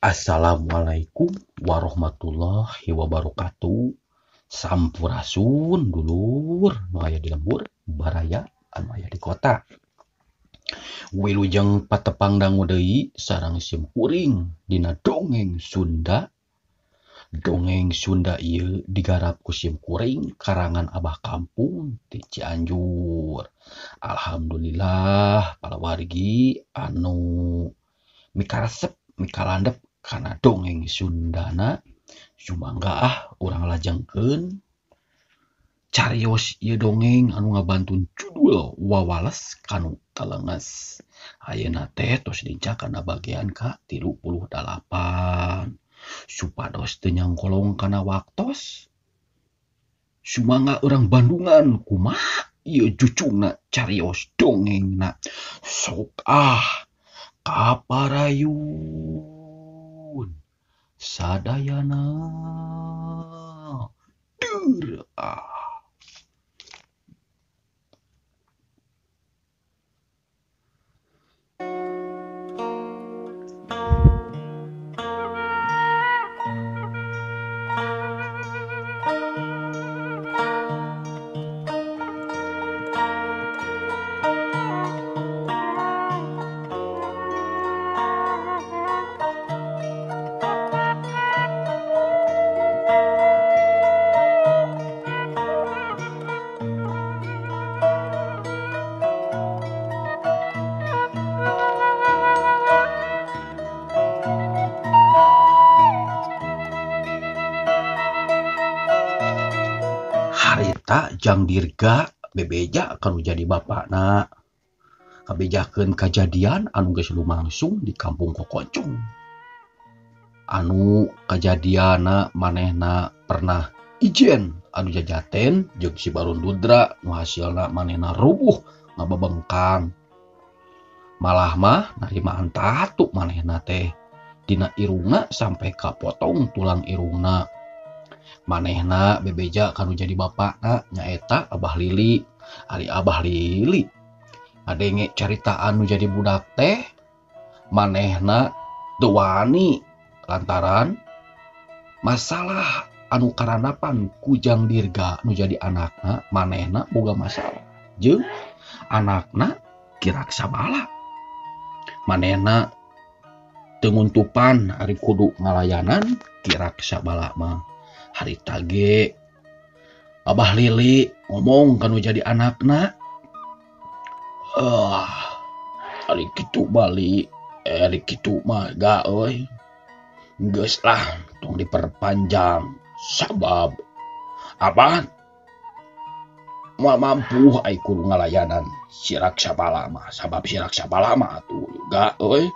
Assalamualaikum warahmatullahi wabarakatuh. Sampurasun dulur nu aya di lembur, baraya anu aya di kota. Wilujeng patepang dangu deui sareng sim kuring dina dongeng Sunda. Dongeng Sunda ieu digarap ku sim kuring karangan Abah Kampung ti Cianjur. Alhamdulillah palawargi anu mikaresep mikalandep kana dongeng Sundana. Sumangga ah urang lajengkeun carios ieu dongeng anu ngabantun judul Wawales Kanu Telenges. Ayeuna teh tos lincah kana bagian ka 38. Supados teu nyangkolong kana waktos. Sumangga urang Bandungan kumaha ieu jucungna carios dongengna. Sok ah kaparayun sadayana deur ah. Harita jang dirga bebeja kanu jadi bapakna kabejakeun kajadian anu geus lumangsung di kampung Kokoncong. Anu kajadianna manehna pernah ijen anu jajaten jeung si Baron Dudra nu hasilna manehna rubuh ngababengkang. Malah mah narimaan tatu manehna teh dina irungna sampai kapotong tulang irungna. Manehna bebeja kanu jadi bapakna nyaeta Abah Lili. Ari Abah Lili ngadenge caritaan nu jadi budak teh manehna teu wani lantaran masalah anu karanapan ku Jang Dirga nu jadi anakna manehna boga masalah jeung anakna Ki Raksabala. Manehna teu nguntupan ari kudu ngalayanan Ki Raksabala mah. Harita ge Abah Lili ngomong kanu jadi anakna, ari kitu bali, ari kitu mah ga euy. Geus lah tong diperpanjang sabab Abah moal mampu ai kudu ngalayanan si Raksabala mah, sabab si Raksabala mah atuh ga euy.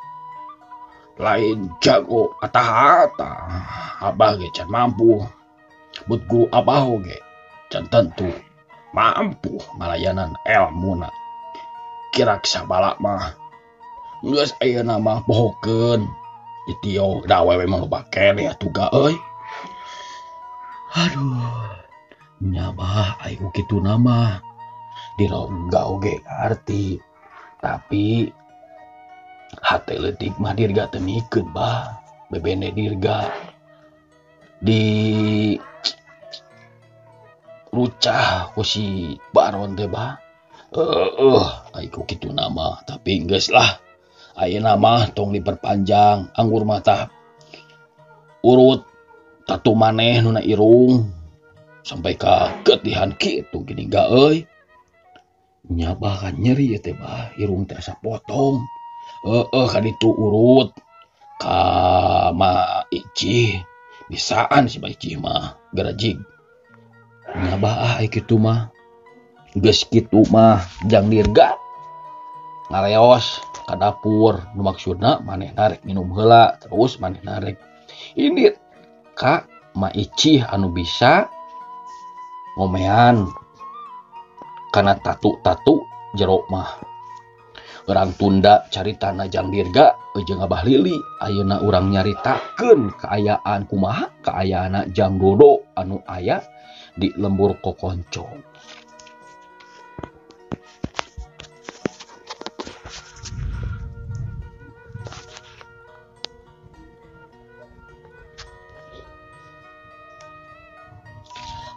Lain jago kata-kata Abah ge can mampu. But guru Abah oge can tentu mampu ngalayanan elmuna Ki Raksabala mah. Geus ayeuna mah pohokeun ditio da awewe mah loba keneh atuh ga euy. Aduh nya bah ai ku kituna mah dirongga oge ngarti, tapi hate leutik mah dirga teu mikeun bah. Bebene dirga di rucah ku si Baron teh bah. Ai ku kituna mah, tapi geus lah ayeuna mah tong diperpanjang. Anggur mah tah urut tatu maneh nu na irung sampai ka ketihan kitu gini ga euy. Nya bah kan nyeri teh bah, irung teh asa potong. Kaditu urut ka Ma Icih bisaan si Ma Icih mah garajig. Nya bah ah ai kitu mah. Geus kitu mah Jang Dirga ngareos ka dapur nu maksudna manehna rek minum heula terus manehna rek indit ka Ma Icih anu bisa ngomean kana tatu-tatu jero mah. Urang tunda caritana Jang Dirga jeung Abah Lili. Ayeuna urang nyaritakeun kaayaan kumaha kaayaanna Jang Dodo anu aya di lembur Kokoncong.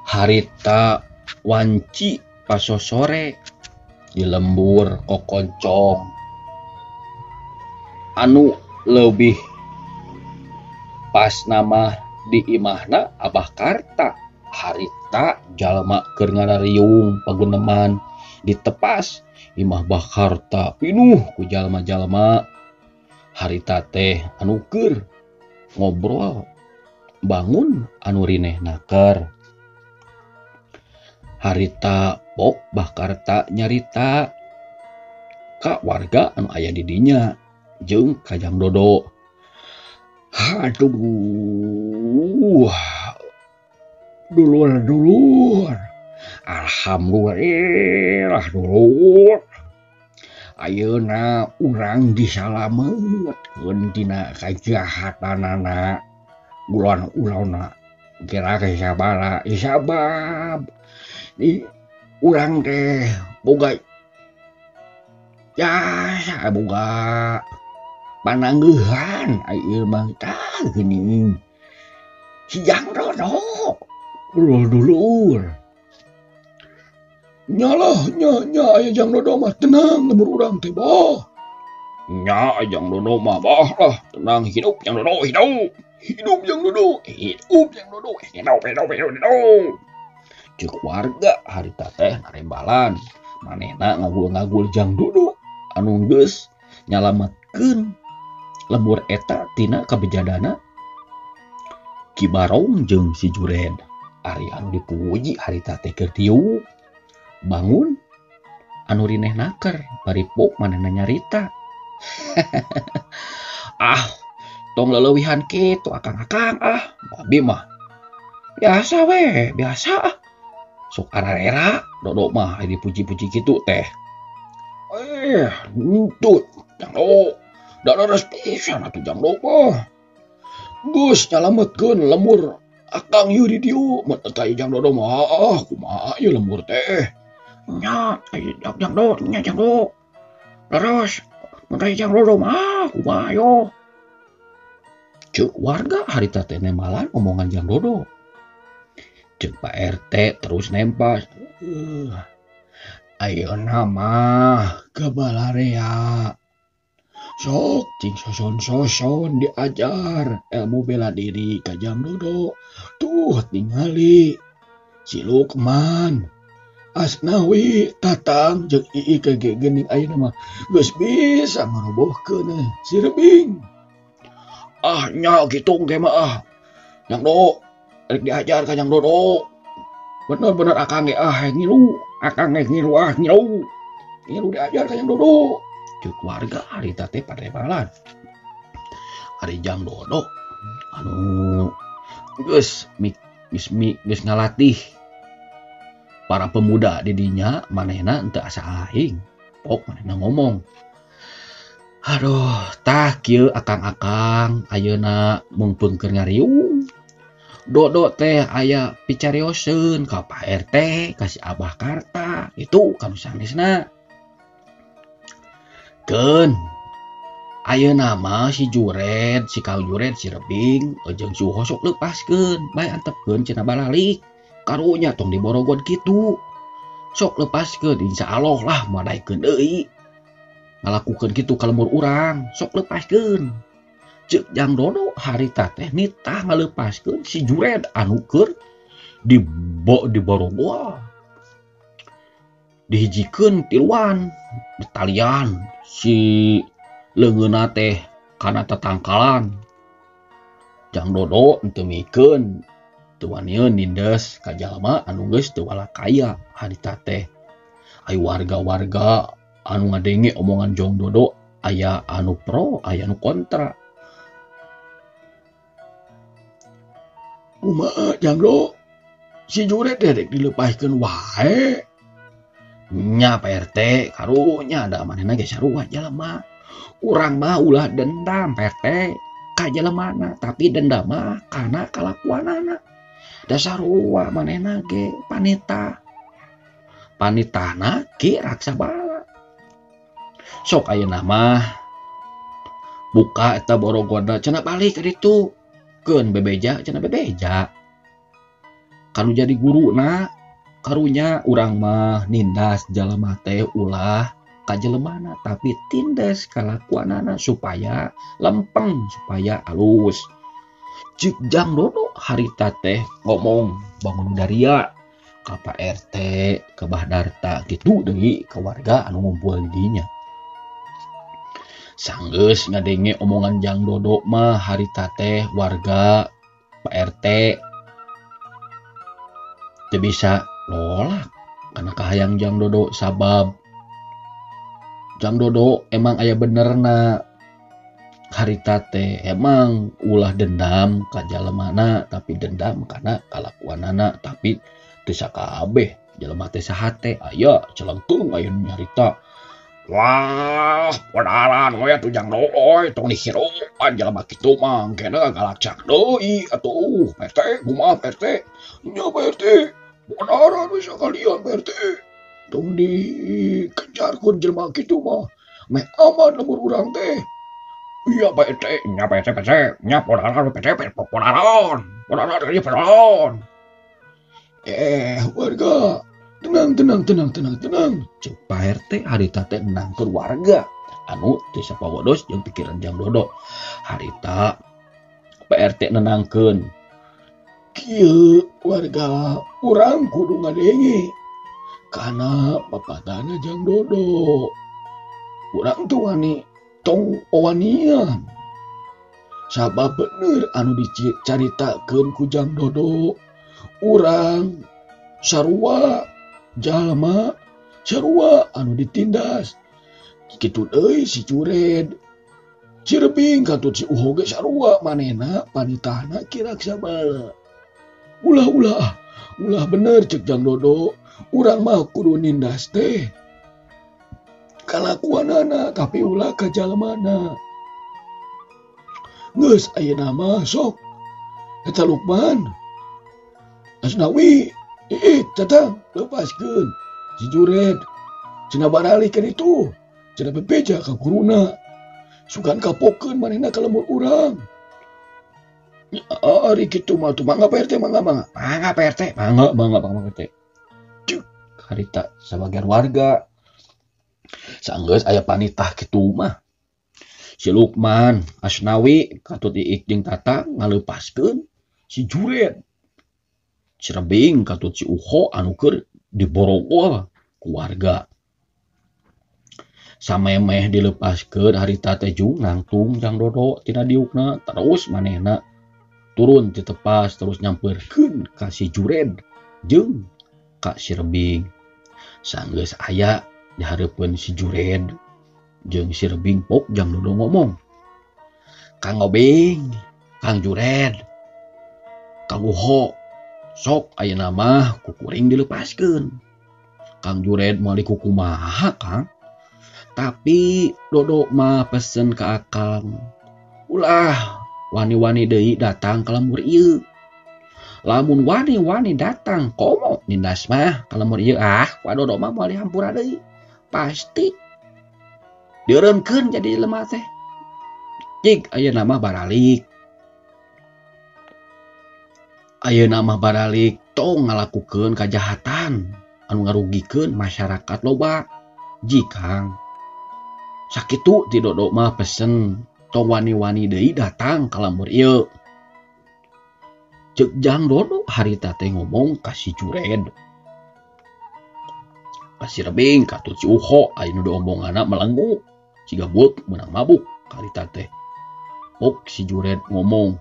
Harita wanci pasosore di lembur kokoncong anu leuwih pas nama di imahna Abah Karta. Harita jalma keur ngarariung paguneman ditepas imah Bah Karta pinuh ku jalma-jalma. Harita teh anu keur ngobrol bangun anu rineh naker. Harita pok Bah Karta nyarita ka warga anu aya di dinya jeung ka Jang Dodo. Aduh, dulur-dulur, alhamdulillah dulur. Ayeuna urang disalametkeun tina kajahatanana ulon-ulonna kira sabara sabab di urang teh boga jasa boga panangguhan ieu mah tah geuning si Jang Dodo dulur-dulur. Nyalah nya nya aya Jang Dodo mah tenang lembur urang teh bah. Nya Jang Dodo mah bah lah tenang hidup Jang Dodo hidup. Hidup Jang Dodo hidup Jang Dodo hidup hidup hidup hidup. Ceuk warga harita teh narembalan manehna ngagul-ngagul Jang Dodo anu geus nyalametkeun lembur eta tina kabejadana Ki Barong jeung si Jured. Ari anu dipuji harita teh keur diuk bangun anu rineh naker bari pok manehna nyarita. Ah, tong leleuwihan kitu akang-akang ah, abi mah biasa we, biasa ah. Sok ararera Dodo mah dipuji-puji kitu teh. Henteu Jang Dodo, da leres pisan atuh Jang Dodo mah. Geus nyalametkeun lembur akang ieu di dieu, mun teh Jang Dodo mah ah kumaha ieu lembur teh. Nya Jang Dodo, nya Jang Dodo. Leres mun teh Jang Dodo mah kumaha yo. Ceuk warga harita teh nembalan omongan Jang Dodo. Ceuk Pak RT terus nempas. Ayeuna mah kabalarea. Sok cing soson-soson diajar ilmu bela diri ka Jang Dodo. Tuh tingali si Lukman, Asnawi, Tatang jeung Ii ge geuning ayeuna mah geus bisa ngarobohkeun si Rebing. Ah nya kitu ge mah ah. Jang Dodo rek diajar ka Jang Dodo. Bener-bener akang ge ah ngilu, akang ge ngilu ah ngilu. Ngilu diajar ka Jang Dodo. Ceuk warga harita teh parebalan. Ari Jang Dodo anu geus geus ngalatih para pemuda di dinya manehna henteu asa aing. Pok manehna ngomong. Aduh, tah kieu akang-akang ayeuna mungpeung keur ngariung. Dodo teh aya picarioseun ka Pak RT, ka si Abah Karta, itu ka nu sanesna. Keun ayeuna mah si Jured, si Kang Jured, si Rebing jeung si Uho sok lepaskeun, bae antepkeun cenah balalik. Karunya tong diborogon kitu. Sok lepaskeun insyaallah lah moal daekeun deui. Ngalakukeun kitu ka lembur urang, sok lepaskeun. Ceuk Jang Dodo harita teh nitah ngalepaskeun si Jured anu keur diborogon. Dihijikeun tiluan, ditalian si leungeunna teh kana tatangkalan. Jang Dodo henteu mikeun teu wanieun nindes ka jalma anu geus teu walakaya harita teh. Aya warga-warga anu ngadenge omongan Jang Dodo aya anu pro, aya anu kontra. Kumaha Jang Dodo? Si Jured teh rek dilepaskeun wae. Nya Pak RT karunya da manehna ge sarua jalma. Urang mah ulah dendam Pak RT ka jelemana, tapi dendam mah kana kalakuanana. Da sarua manehna ge panita. Panitana Ki Raksabala. Sok ayeuna mah buka eta borogodna cenah balik ka ditu. Keun bebeja cenah bebeja. Kanu jadi guruna karunya urang mah nindas jalma teh ulah ka jelemana tapi tindas kalakuanana supaya lempeng supaya alus. Cik Jang Dodo harita teh ngomong bangun daria ka Pak RT ka Bah Darta kitu deui ka warga anu ngumpul di dinya. Sanggeus ngadenge omongan Jang Dodo mah harita teh warga Pak RT teu bisa nolak karena kahayang Jang Dodo sabab Jang Dodo emang aya benerna harita teh emang ulah dendam ka jalemana tapi dendam kana kalakuanana tapi teu sakabeh jelema teh sahate aya celengkeung aya nu nyarita wah podaran we atuh Jang Dodo euy tong dihirupan jelema kitu mah engkena galacak deui atuh Pak RT kumaha Pak RT nya Pak RT podaran we sakalian Pak RT tong dikejarkeun jelema kitu mah meh aman lembur urang teh. Iya Pak RT, nya Pak RT, Pak RT, nya podaran Pak RT, podaran, podaran ieu podaran. Warga, tenang tenang tenang tenang tenang. Cek Pak RT harita teh nenangkeun warga anu teu sapawodos jeung pikiran Jang Dodo. Harita Pak RT nenangkeun. Kieu warga urang kudu ngadenge kana papatana Jang Dodo. Urang teu wani tong owanian. Sabab bener anu dicaritakeun ku Jang Dodo. Urang sarua jalma sarua anu ditindas. Kitu deui si Jured. Cirebing katut si Uho ge sarua manehna panitahna kiraksa bala. Ulah-ulah, ulah bener cek Jang Dodo. Urang mah kudu nindas teh kalakuanana tapi ulah ka jalemana. Geus ayeuna mah sok eta Lukman Asnawi iik datang lepaskeun si Jured cenah baralih ka ditu cenah bebeja ka guruna sugan kapokeun manehna ka lembur urang. Ari kitu mah tuh mangga Pak RT mangga mangga mangga Pak RT mangga mangga mangga Pak RT. Cuk harita sabagian warga sanggeus aya panitah kitu mah si Lukman Asnawi katut Iik jeung Tata ngaleupaskeun si Jured. Cirebing katut si Uho anu keur diborogol ku warga. Samemeh dilepaskeun harita teh jung nangtung Jang Dodo tina diukna terus manehna turun ti tepas terus nyamperkeun ka si Jured jeung ka si Rebing. Sanggeus aya dihareupeun si Jured jeung si Rebing pok Jang Dodo ngomong, Kang Obing, Kang Jured, Kang Uho, sok ayeuna mah ku kuring dilepaskeun. Kang Jured moal dikukumaha Kang, tapi Dodo mah pesen ka Akang, ulah wani-wani deui datang ka lembur ieu. Lamun wani-wani datang komo nindas mah ka lembur ieu ah, ku Dodo mah moal dihampura deui. Pasti dieureunkeun jadi jelema teh. Cik ayeuna mah baralik. Ayeuna mah baralik tong ngalakukeun kajahatan anu ngarugikeun masyarakat loba. Jikang sakitu ti Dodo mah pesen tong wani-wani deui datang ka lembur ieu. Ceuk Jang Dodo harita teh ngomong ka si Jured. Ka si Rebing katut si Uho aya nu diomonganna melenggu siga bueuk meunang mabuk harita teh. Pok si Jured ngomong,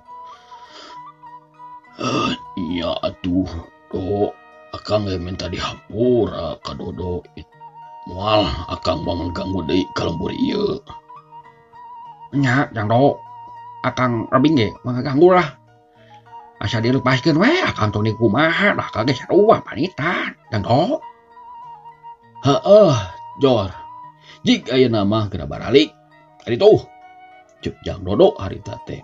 iya atuh Do, akang ge minta dihampura ka Dodo. Moal akang moal ganggu deui ka lembur ieu. Nya Jang Do, akang Rebing ge mah ganggu lah. Asa dilepaskeun we akang tong dikumaha dah kage sarua panitan Jang Do. Heeh, jor. Jik ayeuna mah geura baralik. Ari tuh. Ceuk Jang Dodo harita teh.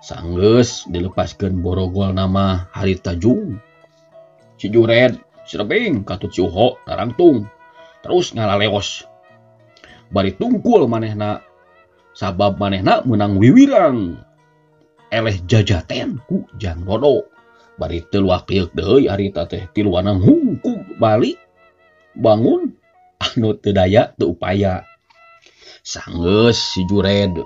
Sanggeus dilepaskeun borogol nama harita jung. Si Jured, si Rebing, katut si Uho narangtung. Terus ngalaleos. Bari tungkul manehna sabab manehna meunang wiwirang. Eleh jajaten ku Jang Dodo. Bari teu luak lieuk deui harita teh tiluana hungkug balik bangun anu teu daya teu upaya. Sanggeus si Jured.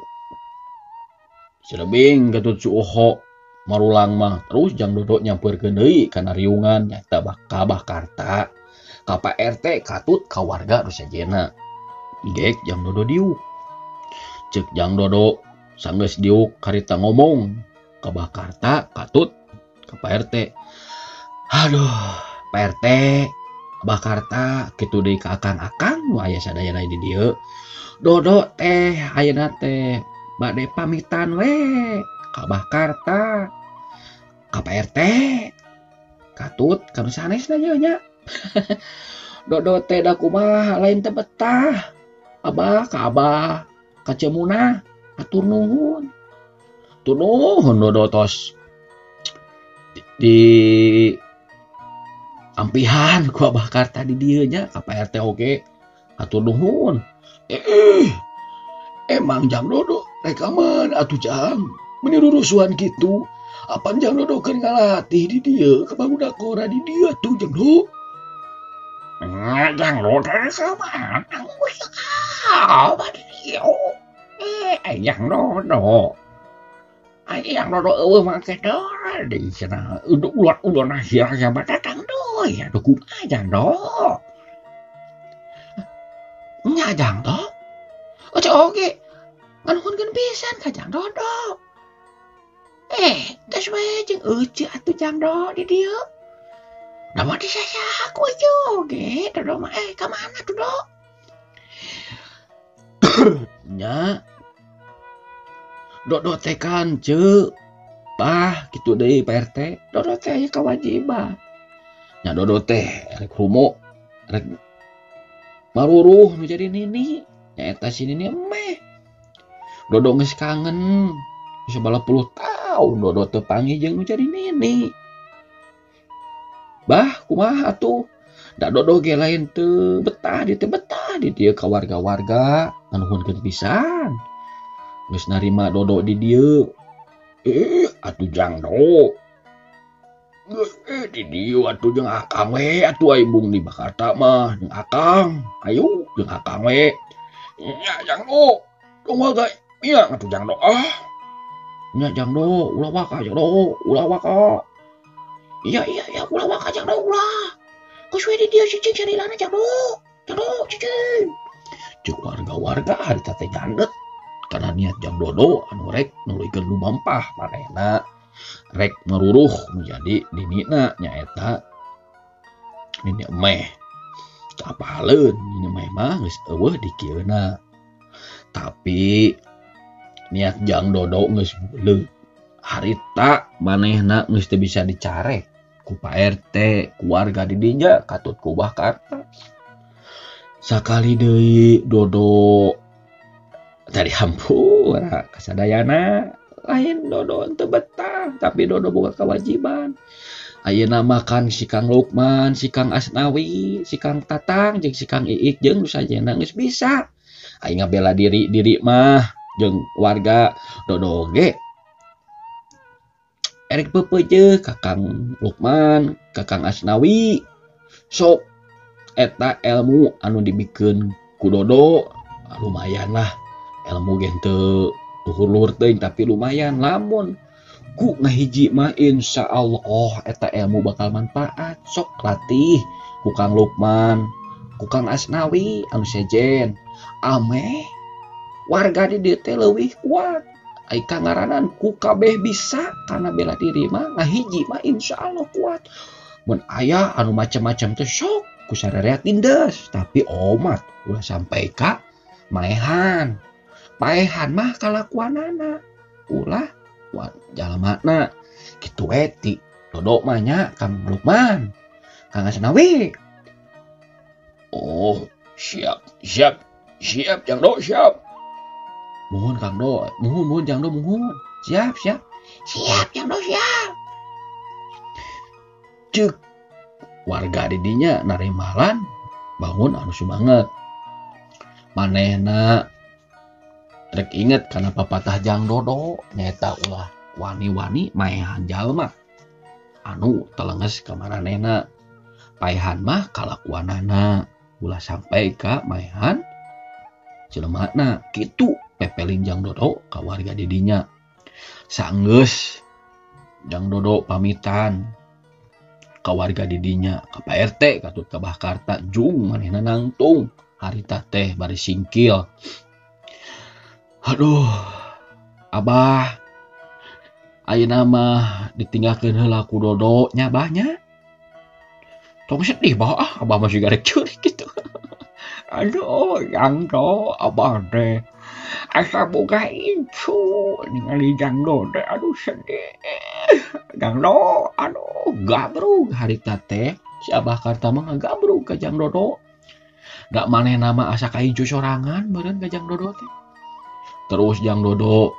Si Rebing katut si Oho marulang mah terus Jang Dodo nyampeurkeun deui kana riungan nyaeta ka Bah Karta ka Pak RT katut ka warga nu sejenna. Gek Jang Dodo diuk. Ceuk Jang Dodo sanggeus diuk harita ngomong ka Bah Karta katut ka Pak RT. Aduh, Pak RT, Bah Karta kitu deui ka akang-akang nu aya sadayana di dieu. Dodo teh ayeuna teh bade pamitan we ka Bah Karta, ka Pak RT, katut ka nu sanesna nya nya. Dodo teh da kumaha lain teh betah. Abah ka Abah ka Cemunah atur nuhun. Tur nuhun Dodo tos di ampihan ku Abah Karta di dieu nya ka Pak RT oge atur nuhun. Emang Jang Dodo rekaman atuh Jang meni rurusuhan kitu apan Jang Dodo keur ngalatih di dieu ka barudak kora di dieu atuh Jang Dodo. Jang Dodo rekaman apa di dieu? Jang Dodo. Jang Dodo eueuh make dora di cenah ulah-ulah sia-sia badatang deui atuh kumaha Jang Dodo. Nya Jang Dodo. Oce oge nganuhunkeun pisan ka Jang Dodo. Tos we jeung euceu atuh Jang Dodo di dieu. Da mah disasah ku euceu oge Dodo mah ka mana tuh Do? Nya Dodo teh kan ceu bah kitu deui Pak RT. Dodo teh aya kewajiban. Nya Dodo teh rek rumo rek maruruh nu jadi nini. Nyaeta si nini emeh. Dodo geus kangen geus sabaraha puluh tahun Dodo teu panggih jeung nu jadi nini. Bah kumaha atuh? Da Dodo ge lain teu betah di teu betah di dieu ka warga-warga nganuhunkeun pisan. Geus narima Dodo di dieu. Atuh Jang Do. Di dieu atuh jeung akang we atuh aya bung di Bakarta mah jeung akang. Ayo jeung akang we. Nya Jang Do. Tong wae nya atuh Jang Do ah. Nya Jang Do ulah waka Jang Do, ulah waka. Iya iya iya ulah waka Jang Do ulah. Geus we di dieu cicing sarilana Jang Do. Jang Do cicing. Ceuk warga-warga harita teh nyandet karena niat Jang Dodo anu rek nuluykeun lumampah manehna rek maruruh menjadi ninina nyaeta nini emeh. Apaleun nini emeh mah geus eueuh dikieuna. Tapi niat Jang Dodo geus buleut. Harita manehna geus teu bisa dicarek ku Pak RT, ku warga di dinya katut ku Bah Karta. Sakali deui Dodo tadi hampura kasadayana lain Dodo teu betah tapi Dodo boga kewajiban. Ayeuna makan si Kang Lukman, si Kang Asnawi, si Kang Tatang jeung si Kang Iik jeung nu sajena geus bisa. Aing ngabela diri diri mah jeung warga Dodo ge. Erek peupeujeuh ka Kang Lukman, ka Kang Asnawi. Sok eta ilmu anu dibikeun ku Dodo lumayan lah. Ilmu ge teu luhur-luhur teuing tapi lumayan lamun ku ngahiji mah insyaallah eta ilmu bakal manfaat. Sok latih ku Kang Lukman, ku Kang Asnawi anu sejen. Ameh warga di dieu teh leuwih kuat. Ai kangaranan ku kabeh bisa karena bela diri mah ngahiji mah insyaallah kuat. Mun aya anu macam-macam teh sok ku sararea tindes tapi omat ulah sampai ka maehan. Paehan mah kalakuanana ulah jalmana kitu we ti Dodo mah nya Kang Lukman, Kang Asnawi. Oh, siap, siap, siap Jang Do, siap. Mohon Kang Do, mohon, mohon Jang Do, mohon. Siap, siap. Siap Jang Do, siap. Ceuk warga di dinya narimalan bangun anu semangat. Manehna rek inget karena papatah Jang Dodo nyaeta ulah wani-wani maehan jalma. anu telenges ka maranehna. Paehan mah kalakuanana ulah sampai ka maehan jelemana kitu pepelin Jang Dodo ka warga didinya. Sanggeus Jang Dodo pamitan ka warga didinya, ka Pak RT katut ka Bah Karta jung manehna nangtung harita teh bari singkil. Aduh, Abah ayeuna mah ditinggalkeun heula ku Dodo nya Bah nya. Tong sedih bah, ah, Abah masih garek ceurik gitu. Aduh, Jang Do, Abah teh asa boga incu ningali Jang Do teh, aduh sedih. Jang Do, aduh gabrug harita teh si Abah Karta mah ngagabrug ka Jang Dodo. Da manehna mah asa ka incu sorangan meureun ka Jang Dodo teh. Terus Jang Dodo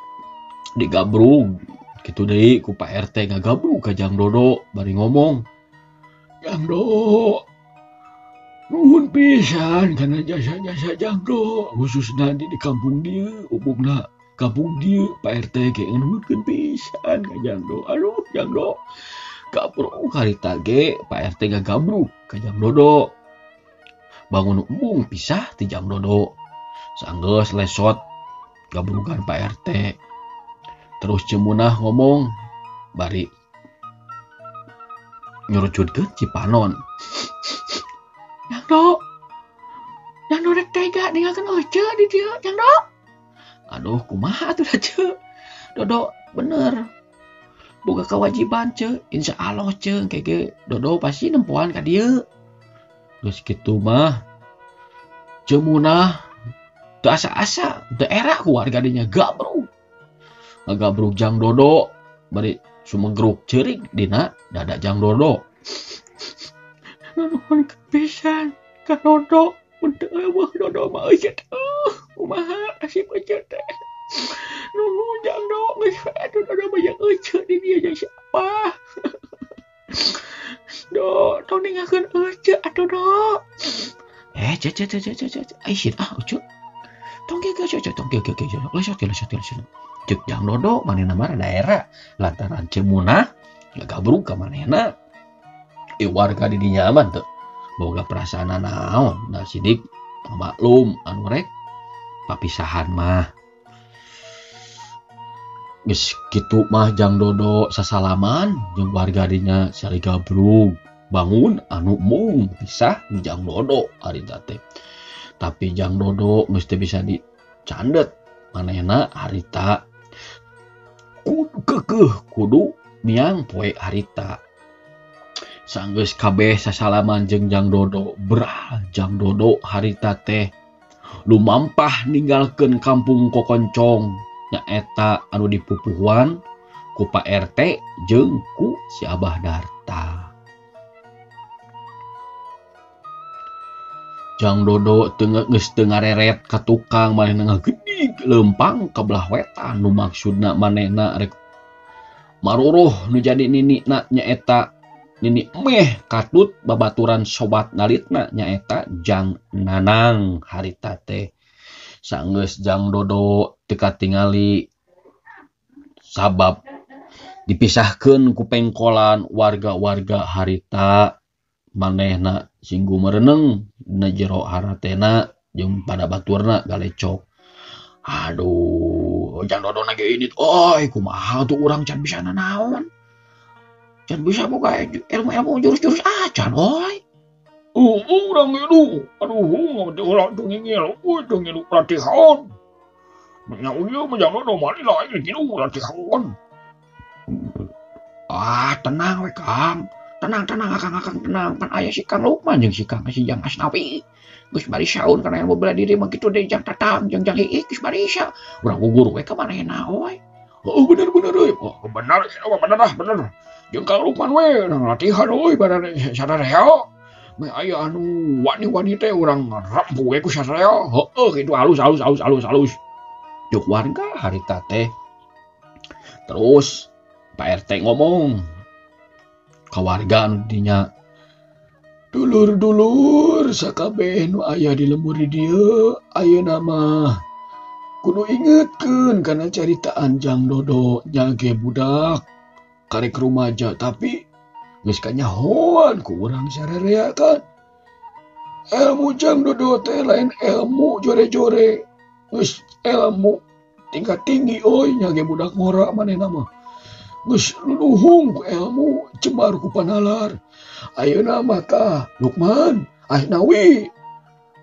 digabrug kitu deui ku Pak RT ngagabrug ka Jang Dodo bari ngomong, Jang Do, nuhun pisan kana jasa-jasa Jang Do, khususna di kampung dieu, umumna kampung dieu Pak RT ge nuhunkeun pisan ka Jang Do. Aduh Jang Do, gabrug harita ge Pak RT ngagabrug ka Jang Dodo. Bangun embung pisah ti Jang Dodo. Sanggeus lesot gabrugan Pak RT. Terus Cemunah ngomong bari nyurucutkeun Cipanon. Jang Do, Jang Do rek tega ninggalkeun Ece di dieu, Jang Do. Aduh, kumaha atuh da Ceu? Dodo bener. Boga kewajiban Ceu, insya Allah Ceu engke ge Dodo pasti nempoan ka dieu. Geus kitu mah Cemunah teu asa-asa, teu era ku warga dinya gabrug. Ngagabrug Jang Dodo bari sumegruk ceurik dina dada Jang Dodo. Nuhun pisan ka Dodo, mun teu eueuh Dodo mah euy teh. Kumaha nasib euy teh. Nuhun Jang Do, geus we atuh Dodo mah jeung euceu di dieu jeung siapa. Do, tong ninggalkeun euceu atuh Do. Ceu ceu ceu ceu ceu. Ai sieun ah euceu. Tong kieu kieu ceu, tong kieu kieu kieu. Lesot lesot lesot. Ceuk Jang Dodo manehna mah daerah lantaran Cemunah ngagabrug ka manehna. Warga di dinya mah teu boga perasaan naon, da sidik maklum anu rek papisahan mah. Geus kitu mah Jang Dodo sasalaman jeung warga dinya sari gabrug bangun anu mung pisah Jang Dodo harita teh. Tapi Jang Dodo geus teu bisa dicandet manehna harita kudu kekeuh kudu miang poe harita. Sanggeus kabeh sasalaman jeung Jang Dodo, brah Jang Dodo harita teh lumampah ninggalkeun kampung Kokoncong nyaeta anu dipupuhuan ku Pak RT jeung ku si Abah Darta. Jang Dodo teu geus teu ngareret ka tukang manehna ngagedig leumpang ka belah wetan nu maksudna manehna rek maruruh nu jadi ninikna nyaeta nini meh katut babaturan sobat nalitna nyaeta Jang Nanang harita teh. Sanggeus Jang Dodo teu katingali sabab dipisahkeun ku pengkolan warga-warga harita manehna singgu mereneng dina jero haratena jeung pada baturna galecok. Aduh, Jang Dodo na ge indit, oi kumaha tuh urang can bisa nanaon. Can bisa boga ilmu-ilmu jurus-jurus acan oi. Urang ngilu, aduh, urang tuh ngingil, tuh ngilu latihan. Nya ieu mah Jang Dodo mah lain ngilu latihan. Ah, tenang we Kang. Tenang tenang akang-akang tenang, pan aya si Kang Lukman jeung si Kang si Jang Asnawi. Geus bari saun kana ilmu bela diri mah kitu deui Jang Tatang jeung Jang Iik geus bari sa. Urang gugur we ka manehna oi. Oh bener bener euy. Oh bener, bener ah bener. Jeung Kang Lukman we latihan euy badan sararea. Meh aya anu wani-wani teh urang rampu we ku sararea. Heueuh kitu halus halus halus halus halus. Jeung warga harita teh. Terus Pak RT ngomong ka warga anu dinya, dulur-dulur sakabeh nu aya di lembur di dieu ayeuna mah kudu ingetkeun kana caritaan Jang Dodo nya ge budak karek rumaja tapi Geus kanyahoan ku urang sarerea kan. Ilmu Jang Dodo teh lain ilmu jore-jore. Geus ilmu tingkat tinggi euy nya ge budak ngora manehna mah. Geus luluhung ku ilmu jembar ku panalar. Ayeuna mah tah Lukman, Asnawi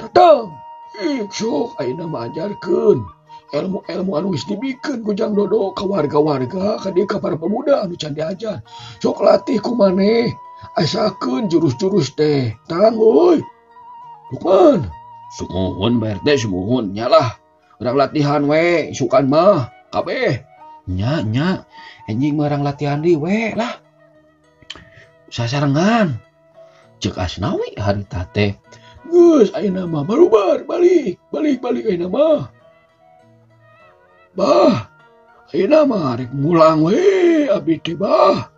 datang. Ih sok ayeuna mah ajarkeun ilmu-ilmu anu geus dibikeun ku Jang Dodo ka warga-warga, ka dieu ka para pemuda anu can diajar. Sok latih ku maneh, asakeun jurus-jurus teh. Tang euy. Lukman, sumuhun Pak RT, sumuhun nya lah. Urang latihan we, isukan mah kabeh. Nya nya, enjing mah urang latihan deui we lah. Sasarengan. Ceuk Asnawi harita teh. Geus ayeuna mah barubar balik, balik balik ayeuna mah. Bah, ayeuna mah rek mulang we abdi teh bah.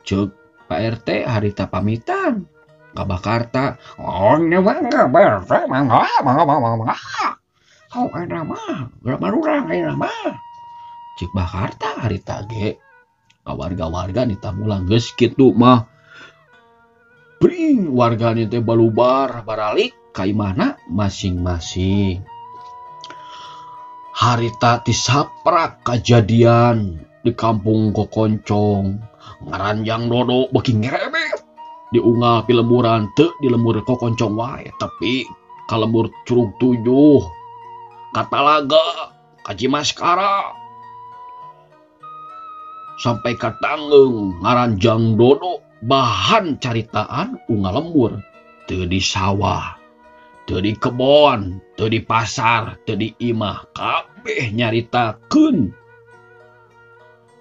Ceuk Pak RT harita pamitan. Ka Bakarta. Oh, nya mangga Pak RT, mangga, mangga, mangga, mangga. Oh, ayeuna mah, geura marurang ayeuna mah. Ceuk Bakarta harita ge. Ka warga-warga nitah mulang geus kitu mah. Bring warganya teh balubar baralik ka imahna masing-masing. Harita tisaprak kajadian di kampung Kokoncong. Ngaran Jang Dodo beuki ngerebet. Diunggal pi lemburan teu di lembur Kokoncong wae, tapi ka lembur Curug Tujuh, ka Talaga, ka Cimaskara, sampai ka Tanggeung. Ngaran Jang Dodo bahan caritaan unggal lembur, teu di sawah, teu di kebon, teu di pasar, teu di imah, kabeh nyaritakeun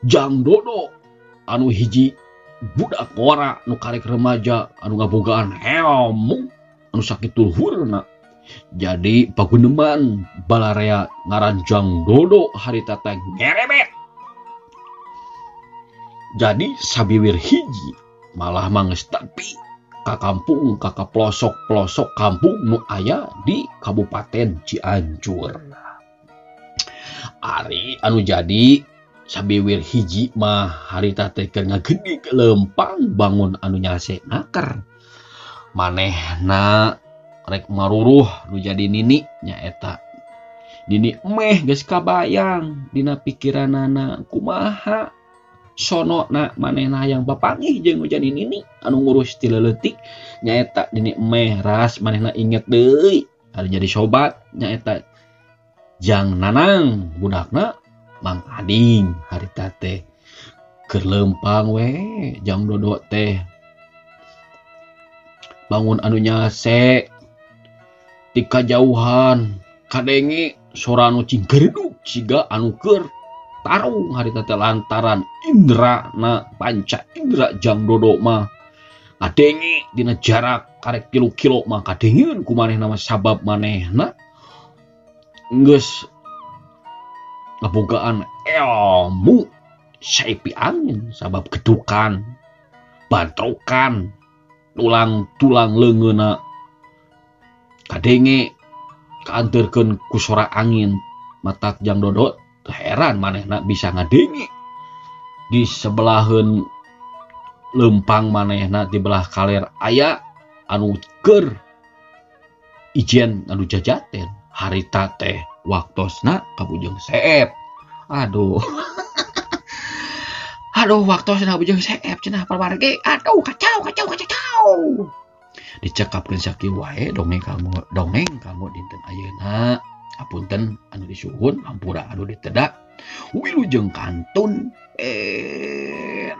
Jang Dodo anu hiji budak ngora nu karek remaja anu ngabogaan ilmu anu sakitu luhurna. Jadi paguneman balarea ngaran Jang Dodo harita teh ngerebet. Jadi sabiwir hiji malah mah geus tepi ka kampung, ka pelosok-pelosok kampung nu aya di Kabupaten Cianjur. Ari anu jadi sabiwir hiji mah harita teh keur ngagedig lempang bangun anu nyase naker. Manehna rek maruruh nu jadi nini nyaeta. Nini meh geus kabayang dina pikiranana kumaha sono na manehna hayang bapanggih jeung nu jadi nini anu ngurus ti leutik nyaeta nini meh ras manehna inget deui anu jadi sobat nyaeta Jang Nanang budakna Mang Ading harita teh keur lempang we Jang Dodo teh bangun anu nyase ti kajauhan kadenge sora anu cinggeredug siga anu keur tarung harita teh lantaran indra na panca indra Jang Dodo mah kadenge dina jarak karek 3 kilo mah kadengeun ku manehna mah sabab manehna geus ngabogaan ilmu saipi angin sabab gedukan bantrokan tulang-tulang leungeunna kadenge kaanteurkeun ku sora angin. Matak Jang Dodo heran manehna bisa ngadenge di sebelaheun lempang manehna di belah kaler aya anu keur ijen anu jajaten harita teh waktosna kabujeng seep. Aduh. Aduh waktosna kabujeng seep cenah pawargi. Aduh kacau kacau kacau. Dicekapkeun sakieu wae dongeng kamu dinten ayeuna. Apunten anu disuhun, hampura anu ditedak. Wilujeng kantun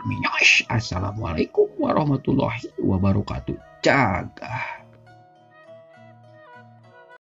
minyos. Assalamualaikum warahmatullahi wabarakatuh. Cagah.